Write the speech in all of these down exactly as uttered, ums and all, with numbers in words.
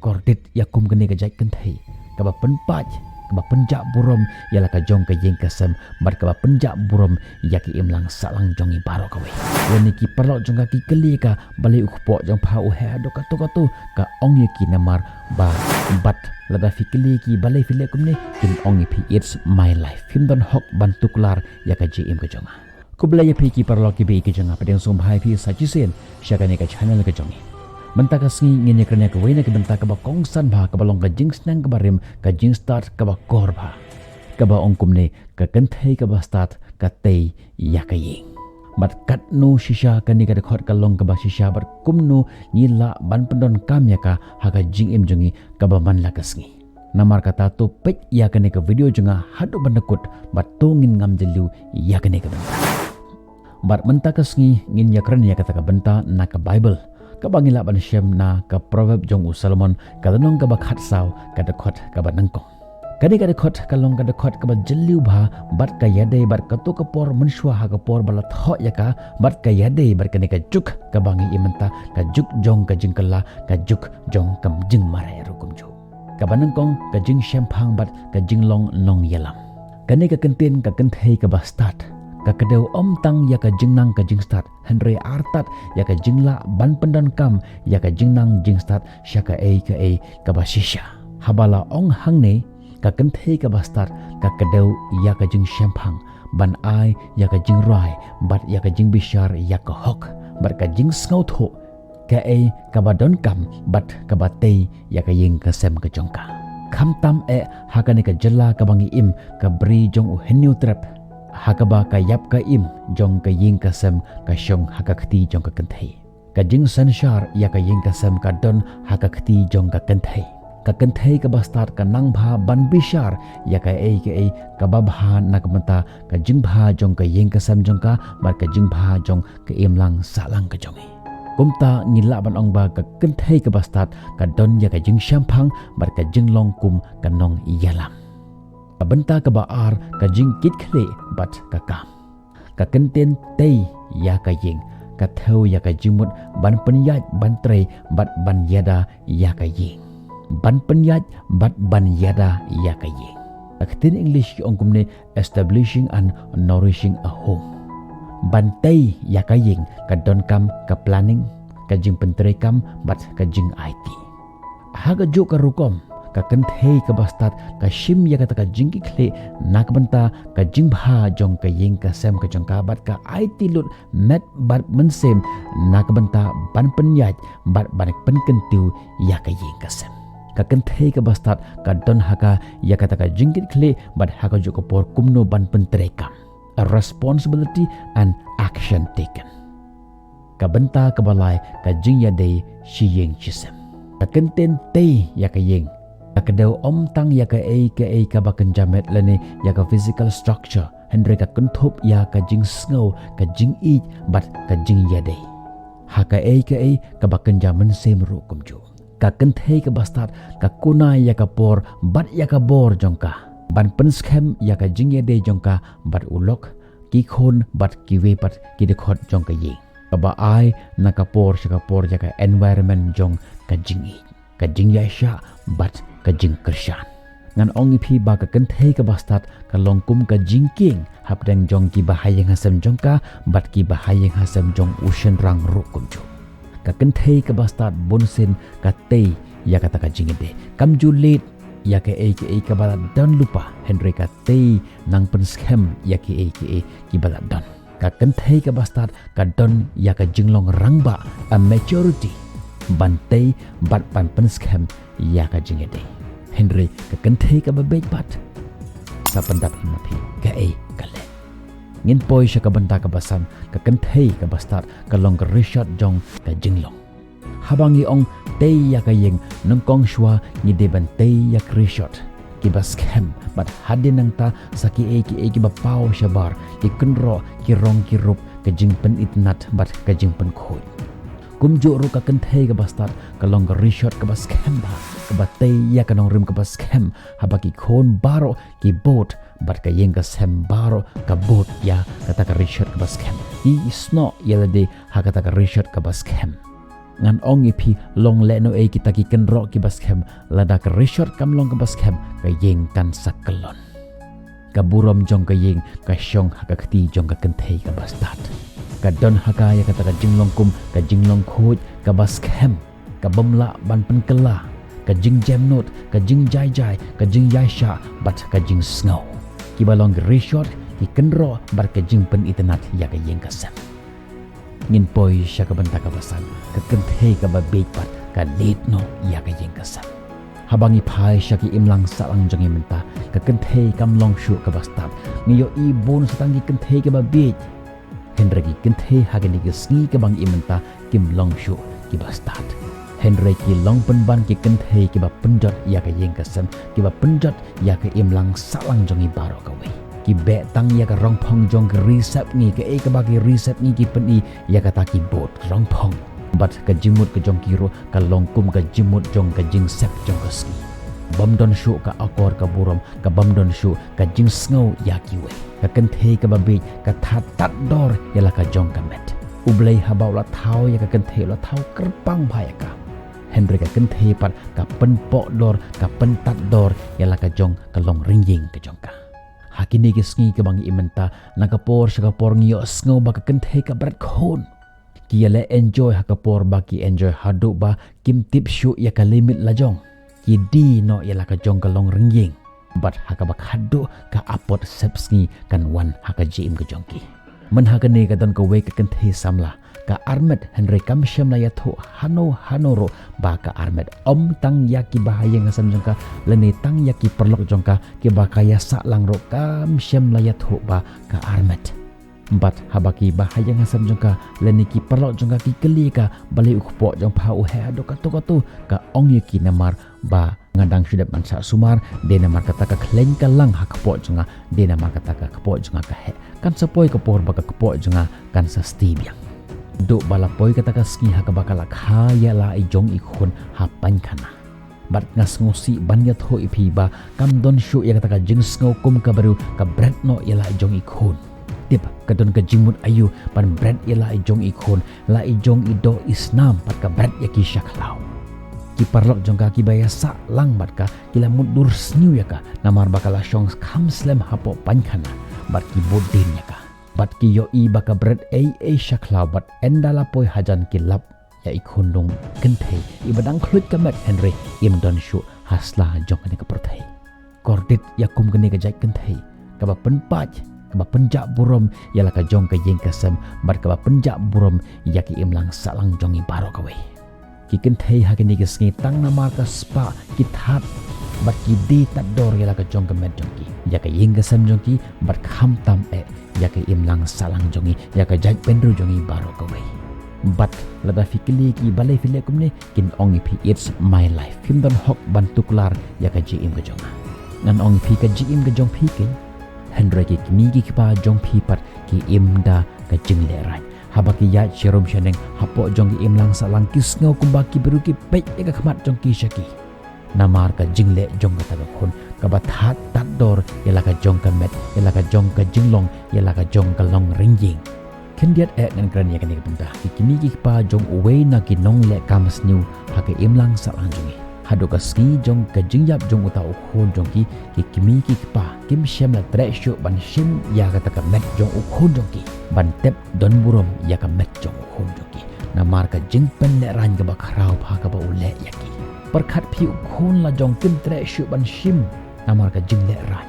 kordit ïa kum kane ka jait kynthei kaba pynpait, kaba pynjah burom ïa la ka jong ka ïing ka sem bad kaba pynjah burom ïa ka imlang sahlang jong ngi baroh kawei. Lane ki paralok jong ka ki kylli ïa ka balei u kpoh jong pha u heh haduh katto katto, ka ong ïa ki namar ba bad lada phi kylli ïa ki balei phi leh kumne, kin ong ïa phi, "It's my life." Phim don hok ban tuklar ïa ka jingim ka jong nga. Khublei ïa phi ki paralok kiba ïeit ki jong nga, pdiang sngewbha ïa phi sa shisien sha kane ka channel ka jong ngi. Mynta ka sngi ngin ïakren ïa kawei na ka bynta kaba kongsan bha, kaba long ka jingsneng kaba rim, ka jingstad kaba kor bha. Kaba ong kumne, ka kynthei kaba stad ka tei ïa ka ïing. Bad katno shisha kane ka dkhot ka long kaba shisha bad kumno ngi lah ban pyndonkam ïa ka ha ka jingim jong ngi kaba man la ka sngi. Namar kata to peit ïa kane ka video jong nga haduh ban da kut bad to ngin ngam jylliew ïa kane ka bynta. Bad mynta ka sngi ngin ïakren ïa kata ka bynta na ka Bible, kaba ngi lah ban shem na ka Proverb jong u Solomon, ka lynnong kaba khatsaw, ka dkhot kaba nyngkong. Kane ka dkhot ka long ka dkhot kaba jylliew bha bad ka ïadei bad kato ka por mynshuwa ha ka por ba la thoh ïa ka, bad ka ïadei bad kane ka juk kaba ngi im mynta, ka juk jong ka jingkylla, ka juk jong ka jingmareh ruh kumjuh. Kaba nyngkong, ka jingshemphang bad ka jinglong nongïalam. Kane ka kyntien ka kynthei kaba stad ka kdew ym tang ïa ka jingnang ka jingstad, hynrei artat ïa ka jinglah ban pyndonkam ïa ka jingnang jingstad sha kaei kaei kaba shisha. Haba la ong hangne, ka kynthei kaba stad ka kdew ïa ka jingshemphang ban ai ïa ka jingrwai bad ïa ka jingbishar ïa ka hok bad ka jingsngewthuh, kaei kaba donkam bad kaba tei ïa ka ïing ka sem ka jong ka. Khamtam eh ha kane ka jylla kaba ngi im, ka bri jong u Hynñiewtrep, ha kaba ka ïap ka im jong ka ïing ka sem ka shong ha ka kti jong ka kynthei. Ka jingsynshar ïa ka ïing ka sem ka don ha ka kti jong ka kynthei. Ka kynthei kaba stad ka nang bha ban bishar ïa kaei kaei kaba bha na ka bynta ka jingbha jong ka ïing ka sem jong ka bad ka jingbha jong ka imlang sahlang ka jong ngi. Kumta ngi lah ban ong ba ka kynthei kaba stad ka don ïa ka jingshemphang bad ka jinglong kum ka nongïalam. Ka bynta kaba ar, ka jingkitkhlieh bad ka kam. Ka kyntien tei ïa ka ïing ka thew ïa ka jingmut ban pynïaid ban trei bad ban ïada ïa ka ïing. Ban pynïaid bad ban ïada ïa ka ïing. Ka ktien English ki ong kumne, establishing and nourishing a home. Ban tei ïa ka ïing ka donkam ka planning, ka jingpyntreikam bad ka jingaiti. Ha kajuh ka rukom, ka kynthei kaba stad ka shim ïa kata ka jingkitkhlieh na ka bynta ka jingbha jong ka ïing ka sem ka jong ka bad ka aiti lut met bad mynsiem na ka bynta ban pynïaid bad ban pynkyntiew ïa ka ïing ka sem. Ka kynthei kaba stad ka don ha ka ïa kata ka jingkitkhlieh bad ha kajuh ka por kumno ban pyntreikam. A responsibility and action taken. Ka bynta kaba lai, ka jingïadei shi ïing shi sem. Ka kyntien tei ïa ka ïing ka kdew ym tang ïa kaei kaei kaba kynja met lane ïa ka physical structure, hynrei ka kynthup ïa ka jingsngew, ka jingïeit bad ka jingïadei ha kaei kaei kaba kynja mynsiem ruh kumjuh. Ka kynthei kaba stad ka kuna ïa ka por bad ïa ka bor jong ka ban pynskhem ïa ka jingïadei jong ka bad u lok, ki khun bad kiwei pat ki dkhot jong ka ïing, kaba ai na ka por sha ka por ïa ka environment jong ka jingïeit, ka jingïaishah bad ka jingkyrshan. Ngan ong ïa phi ba ka kynthei kaba stad ka long kum ka jingkieng hapdeng jong ki bahaïing hasem jong ka bad ki bahaïing hasem jong u shynrang ruh kumjuh. Ka kynthei kaba stad bunsien ka tei ïa kata ka jingïadei. Kam ju leit ïa kaei kaei kaba la don lypa, hynrei ka tei nang pynskhem ïa kaei kaei kiba la don. Ka kynthei kaba stad ka don ïa ka jinglong rangbah, a maturity, ban tei bad ban pynskhem ïa ka jingïadei. Hynrei ka kynthei kaba beit pat, sa pyndap na phi kaei ka leh. Ngin poi sha ka bynta kaba san, ka kynthei kaba stad ka long ka rishot jong ka jinglong. Haba ngi ong tei ïa ka ïing, nyngkong shuwa ngi dei ban tei ïa ka rishot, kiba skhem bad hadien nangta sa kiei kiei kiba paw shabar, ki kynroh, ki rong ki rup, ka jingpynitynnad bad ka jingpynkhuid. Kumjuh ruh ka kynthei kaba stad ka long ka rishot kaba skhem bha, kaba tei ïa ka nongrim kaba skhem, haba ki khun baroh ki bud bad ka ïing ka sem baroh ka bud ïa kata ka rishot kaba skhem. Ki snoh ïa lade ha kata ka rishot kaba skhem. Ngan ong ïa phi, long lehnohei kita ki kynroh kiba skhem, lada ka rishot kam long kaba skhem, ka ïing kan sa kyllon. Ka burom jong ka ïing ka shong ha ka kti jong ka kynthei kaba stad. Ka don ha ka ïa kata ka jinglong kum, ka jinglong khuid kaba skhem, ka bym lah ban pynkylla, ka jingjemnud, ka jingjai jai, ka jingïaishah bad ka jingsngew, kiba long ki rishot, ki kynroh bad ka jingpynitynnad ïa ka ïing ka sem. Ngin poi sha ka bynta kaba san, ka kynthei kaba bieit pat ka leit noh ïa ka ïing ka sem. Haba ngi phai sha ki imlang sahlang jong ngi mynta, ka kynthei kam long shuh kaba stad. Ngi ïohi bun sa tang ki kynthei kiba bieit. Hynrei ki kynthei ha kine ki sngi kaba ngi im mynta kim long shuh kiba stad. Hynrei ki long pynban ki kynthei kiba pynjot ïa ka ïing ka sem, kiba pynjot ïa ka imlang sahlang jong ngi baroh kawei. Ki beh tang ïa ka rongphong jong ka ri sepngi, kaei kaba ki ri sepngi ki pyni ïa kata ki bud rongphong. Bad ka jingmut ka jong ki ruh ka long kum ka jingmut jong ka jingsep jong ka sngi. Bym don shuh ka akor ka burom, ka bym don shuh ka jingsngew ïa kiwei. Ka kynthei kaba bieit ka thad tad dor ïa la ka jong ka met. U Blei haba u la thaw ïa ka kynthei u la thaw kyrpang bha ïa ka. Hynrei ka kynthei pat ka pynpoh dor, ka pyntad dor ïa la ka jong ka long ryngïing ka jong ka. Ha kine ki sngi kaba ngi im mynta, na ka por sha ka por ngi ïohsngew ba ka kynthei ka bret khun. Ki ïaleh enjoy ha ka por ba ki enjoy haduh ba kim tip shuh ïa ka limit la jong. Ki die noh ïa la ka jong ka long ryngïing. Bad ha kaba khadduh ka apot sepsngi kan wan ha ka jingim ka jong ki. Myn ha kane ka don kawei ka kynthei samla, ka armet, hynrei kam shym la ïathuh hano hano ruh ba ka armet. Ym tang ïa ki bahaïing hasem jong ka, lane tang ïa ki paralok jong ka kiba ka ïasah lang ruh kam shym la ïathuh ba ka armet. Bad haba ki bahaïing hasem jong ka lane ki paralok jong ka ki kylli ka, balei u kpoh jong pha u heh haduh katto katto, ka ong ïa ki, namar ba nga dang shu dep ban sah sumar, dei namar kata ka khleiñ ka lang ha kpoh jong nga, dei namar kata ka kpoh jong nga ka heh. Kan sa poi ka por ba ka kpoh jong nga kan sa sti biang. Duh ba la poi kata ka sngi ha kaba ka la kha ïa la i jong i khun ha paikhana. Bad nga sngewsih ban ïathuh ïa phi ba kam don shuh ïa kata ka jingsngew kum ka briew ka bret noh ïa la i jong i khun. Tip, ka don ka jingmut aïu ban bret ïa la i jong i khun, la i jong i doh i snam, bad ka bret ïa ki sha khlaw. Ki paralok jong ka kiba ïasah lang bad ka ki la mutdur sniew ïa ka, namar ba ka la shong kham slem hapoh paikhana, bad ki bud dien ïa ka. Bad ki ïohi ba ka bret ei ei sha khlaw, bad ynda la poi hajan ki lap ïa i khunlung kynthei iba dang khluit ka met hynrei im don shuh ha sla jong kane ka pyrthei. Kordit ïa kum kane ka jait kynthei kaba pynpait, kaba pynjah burom ïa la ka jong ka ïing ka sem, bad kaba pynjah burom ïa ki imlang sahlang jong ngi baroh kawei. Ki kynthei ha kine ki sngi tang namar ka spah ki thad bad ki die tad dor ïa la ka jong ka met jong ki, ïa ka ïing ka sem jong ki, bad khamtam eh ïa ka imlang sahlang jong ngi, ïa ka jaitbynriew jong ngi baroh kawei. Bad lada phi kylli ki balei phi leh kumne, kin ong ïa phi, it's my life. Phim don hok ban tuklar ïa ka jingim ka jong nga. Ngan ong ïa phi, ka jingim ka jong phi keiñ. Hynrei ki kmie ki kpa jong phi pat ki im da ka jinglehrain. Haba ki ïaid sharum shaneng hapoh jong ki imlang sahlang, ki sngew kumba ki briew ki peit ïa ka khmat jong ki sha ki. Namar ka jingleh jong kata ka khun kaba thad tad dor ïa la ka jong ka met, ïa la ka jong ka jinglong, ïa la ka jong ka long ryngïing. Khyndiat eh ngan kren ïa kane ka bynta. Ki kmie ki kpa jong uwei na ki nongleh kam sniew ha ka imlang sahlang jong ngi, haduh ka sngi jong ka jingïap jong uta u khun jong ki, ki kmie ki kpa kim shym la treh shuh ban shim ïa kata ka met jong u khun jong ki, ban tep don burom ïa ka met jong u khun jong ki. Namar ka jingpynlehrain kaba khraw bha kaba u leh ïa ki. Pyrkhat phi, u khun la jong kim treh shuh ban shim namar ka jinglehrain.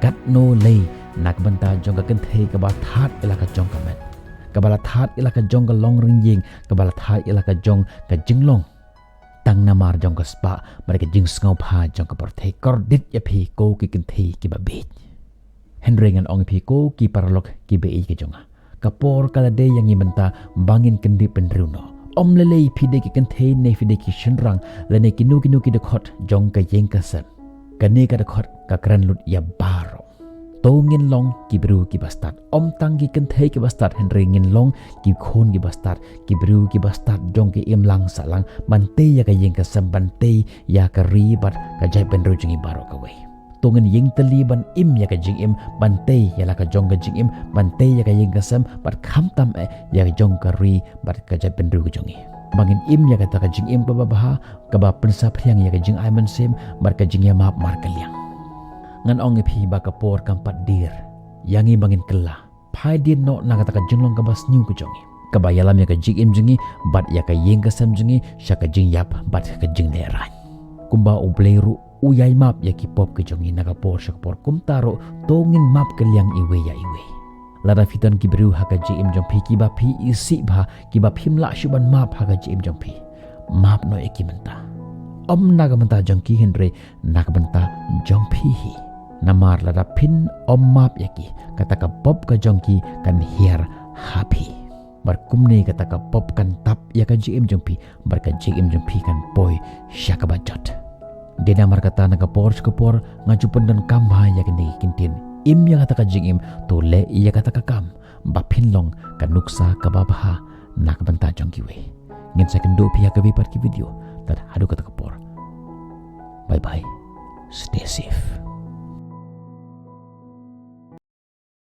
Katno lei na ka bynta jong ka kynthei kaba thad ïa la ka jong ka met, kaba la thad ïa la ka jong ka long ryngïing, kaba la thad ïa la ka jong ka jinglong, tang namar jong ka spah bad ka jingsngewbha jong ka pyrthei. Kordit ïa phi ko ki kynthei kiba bieit. Hynrei ngan ong ïa phi ko ki paralok kiba ïeit ka jong nga, ka por ka la dei ïa ngi mynta ba ngin kyndit bynriew noh. Ym lei lei phi dei ki kynthei ne phi dei ki shynrang lane kino kino ki dkhot jong ka ïing ka sem. Kane ka dkhot ka kren lut ïa baroh. To ngin long ki briew kiba stad. Ym tang ki kynthei kiba stad, hynrei ngin long ki khun kiba stad, ki briew kiba stad jong ki imlang sahlang, ban tei ïa ka ïing ka sem, ban tei ïa ka ri bad ka jaitbynriew jong ngi baroh kawei. To ngin ïeng tylli ban im ïa ka jingim, ban tei ïa la ka jong ka jingim, ban tei ïa ka ïing ka sem, bad khamtam eh ïa ka jong ka ri bad ka jaitbynriew ka jong ngi. ba ngin im ïa kata ka jingim kaba bha, kaba pynsaphriang ïa ka jingai mynsiem bad ka jingïamap markylliang. Ngan ong ïa phi ba ka por kam pat dier ïa ngi ba ngin kylla. Phai dien noh na kata ka jinglong kaba sniew ka jong ngi, kaba ïalam ïa ka jingim jong ngi bad ïa ka ïing ka sem jong ngi sha ka jingïap bad ka jinglehrain. Kumba U Blei ruh u ïai map ïa ki pop ka jong ngi na ka por sha ka por, kumta ruh to ngin map kylliang iwei ïa iwei. Lada phi don ki briew ha ka jingim jong phi kiba phi isih bha, kiba phim lah shuh ban map ha ka jingim jong phi, map noh ïa ki mynta. Ym na ka bynta jong ki hynrei na ka bynta jong phi hi. Namar lada phin ym map ïa ki, kata ka pop ka jong ki kan hiar ha phi. Bad kumne kata ka pop kan tap ïa ka jingim jong phi, bad ka jingim jong phi kan poi sha kaba jot. Dei namar kata na ka por sha ka por nga ju pyndonkam bha ïa kine ki kyntien. Im ïa kata ka jingim, to leh ïa kata ka kam ba phin long ka nuksa kaba bha na ka bynta jong kiwei. Ngin sa ïakynduh phi ha kawei pat ki video. Tad haduh kata ka por, bye bye, stay safe.